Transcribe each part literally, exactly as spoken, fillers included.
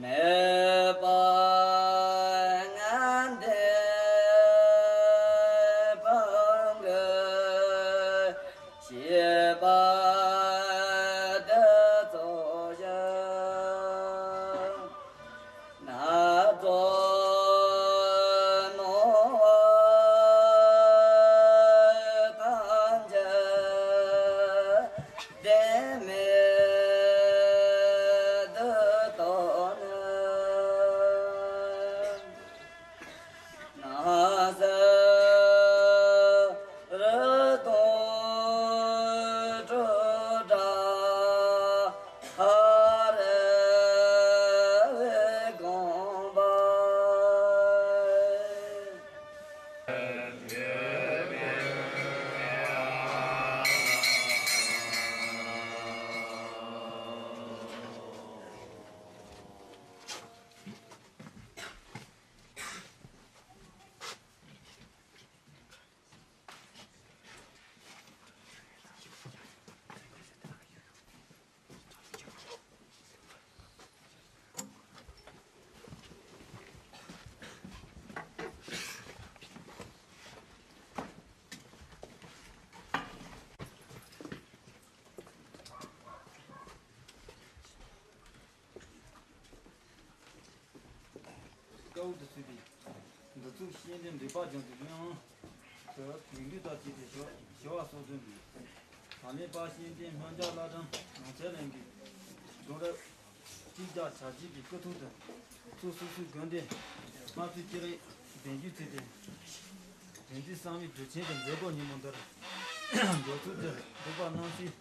མེད་པ་ངན་འདས་སྤང་གི་བྱེད་པ་དེ་ཚོ་ཡང་སྣ་ཚོགས་སྣང་བ་ཐམས་ཅད་བདེན་མེད་དུ་རྟོགས་ནས། སྣང་སྲིད་རིག་སྟོང་སྤྲོས་བྲལ་ཐར་བའི་དགོངས་པ། གཤེན་བསྟན་འབྲེལ་པ་ལྗོངས་ཀྱི་གླུ་དབྱངས་དེ་བོད་ལུགས་དང་བཅས་ཏེ་ཞི་བ་སྲོག་འཛིན་པའི་བག་ལེབ་པ་གཤེན་བསྟན་སྨོན་རྒྱལ་བླ་བྲང་ནང་ཚན་གླིང་གི་གདུང་རབས་གཅིག་བརྒྱ་གྱ་གཅིག་པའི་སྐུ་ཐོག་ཏུ་ཕྱོགས་སོ་སོའི་དགོན་སྡེ་ལྔ་བཅུ་གཅིག་རེ་གདན་འཇུག་མཛད་དེ། དེང་དུས་བསམ་ཡས་དུས་ཆེན་དུ་མཛད་སྒོ་ཉིན་མོ་འདིར་འགོ་ཚུགས་ཏེ་འབྲུག་པ་རྣམ་སྲས་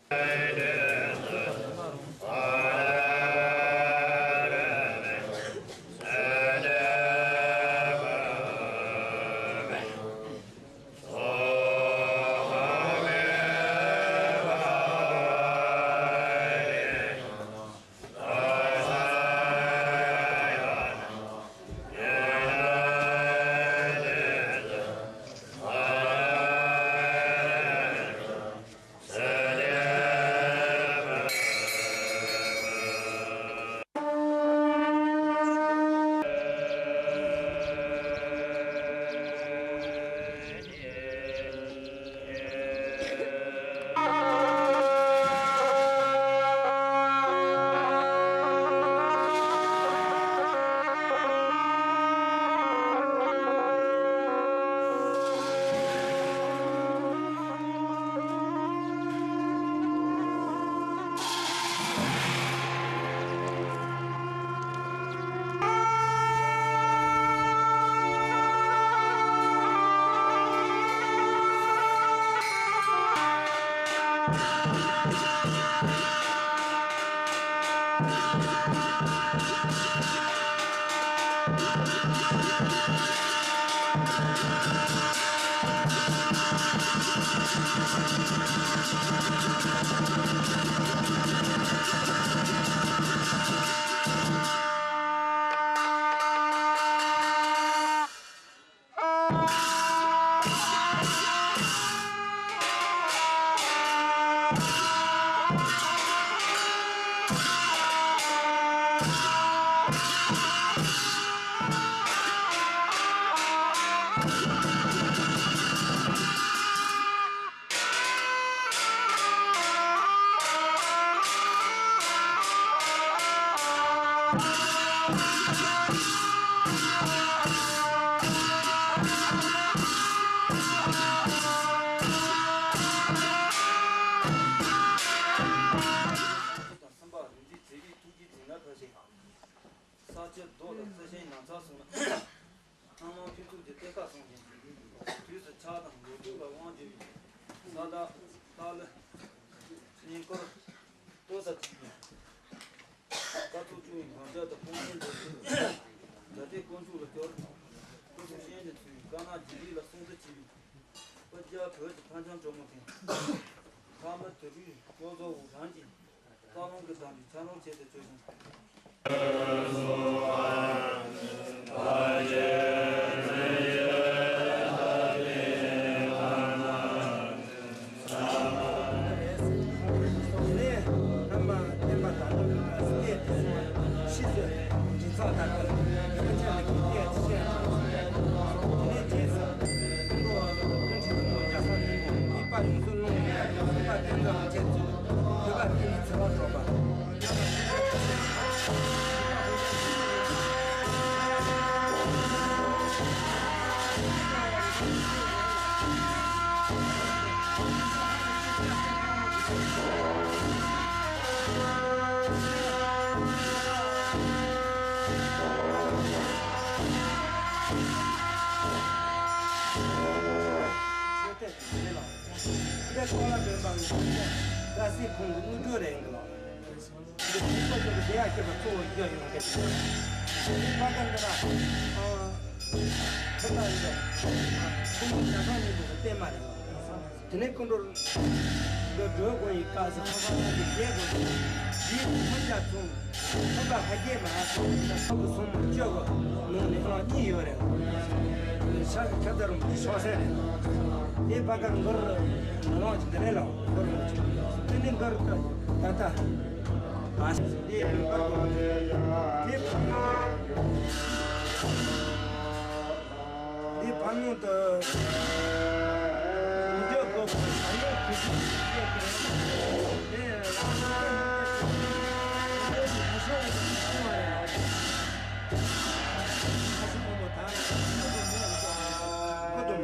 ས་ཆེན་རྡོ་དང་རྩི་ཤིང་ནགས་ཚལ་སོགས་ལ། ལྷ་མོ་ཁྱུ་ཚོགས་ཀྱི་གཏེར་ཁ་སྲུང་ཞིང་། དུས་སུ་ཆར་དང་ལོ་དྲུག་ལ་དབང་བསྒྱུར་བའི། ས་བདག་ཏཱ་ལའི་བསྙེན་བཀུར་ལྟོ་ས་བྲིས་པའི། སྐར་ཚོགས་བཅུ་ཡི་ངང་རྒྱལ་དུ་ཕུང་ཁུང་དུ། དགྲ་སྡེ་དཀོན་མཆོག་ལ་སྐྱོར། སྐུ་གསུང་བཤད་ནས་ཚུལ་བའི་དཀར་ནག་འཇིགས་མེད་ལ་སྲུང་བརྩི་བྱས་པའི། སྤུར་རྒྱལ་བོད་ཀྱི་ཕ་ཆང་གྲོ་མོ་སྟེང་། ལྷ་མོ་དུར་བུའི་སྐྱོ་བཟོ་བོ་རང་གི། རྩ་རླུང་གི་དམ་པའི་ཆ་ནོར་བྱེད་དུ་བཅོལ་ཞིང་། འདི་ཁོ་ལ་དོན་དང་ལ་སྲིད་ཁོང་གི་དངོས་གྲུབ་རེད་འདུག་འདི་ཁོ་ཚོ་གི་བདེ་ཡག་ཁྱེད་པ་གཙོ་བོ་ཡོད་ཡོང་གི་འདུག་ཁ་ཁ་འདི་ལ་ཁོ་ལ་འདི་ཁོ་མོ་ཇ་ཁང་ནས་འདུག་གི་བལྟས་མ་རེད། དེ་ནས་ཀུན་འགྲོར་འདི་འགྲོ་དགོས་ཡི་སྐབས་སུ་ཁ་ཁ་ལ་འདི་བསྡད་དགོས་འདུག་འདིའི་མི་ཇ་ཚོང་ཁོ་པ་ཧ་གེ་མ་སོང་ན་ཁོ་གི་སོང་མོ་བཅོ་གོ་ནང་ནས་ཨང་གཉིས་ཡོད་རེད། ཤ་ཁ་ཚ་རུང་གི་ཤོག་སེ་རེད། དེ་པ་ཀ་མགར་ནང་གི་འདི་རེད་ལ་མགར་དེ་ནི་མགར་ད་ད་ད་ཨ་ཤ་དེ་མགར་དེ་ཕ་ནང་དུ་འཇོག་དགོས་པ་ཨ་ནི་ཁུ་སིམ་དེ་རང་དེ་མི་ཤོག་ཡོད་པ་རེད། ཨ་ཤི་མོ་མོ་ད་ཡང་ཁུ་སིམ་མེད་ལ།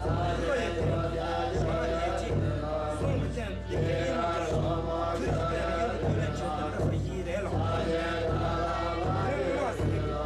ཁོ་ཡི་དེ་ལ་ཡ་ཅིག་གསུང་གི་སྟེང་དེ་གའི་ཡིན་ཀྱང་དུས་ཀྱི་སྟེང་ཡོད་དུས་ལ་ཁྱོད་དང་འདྲ་བ་ཡིན་རེད་ལ། ལུང་མ་ཟིན།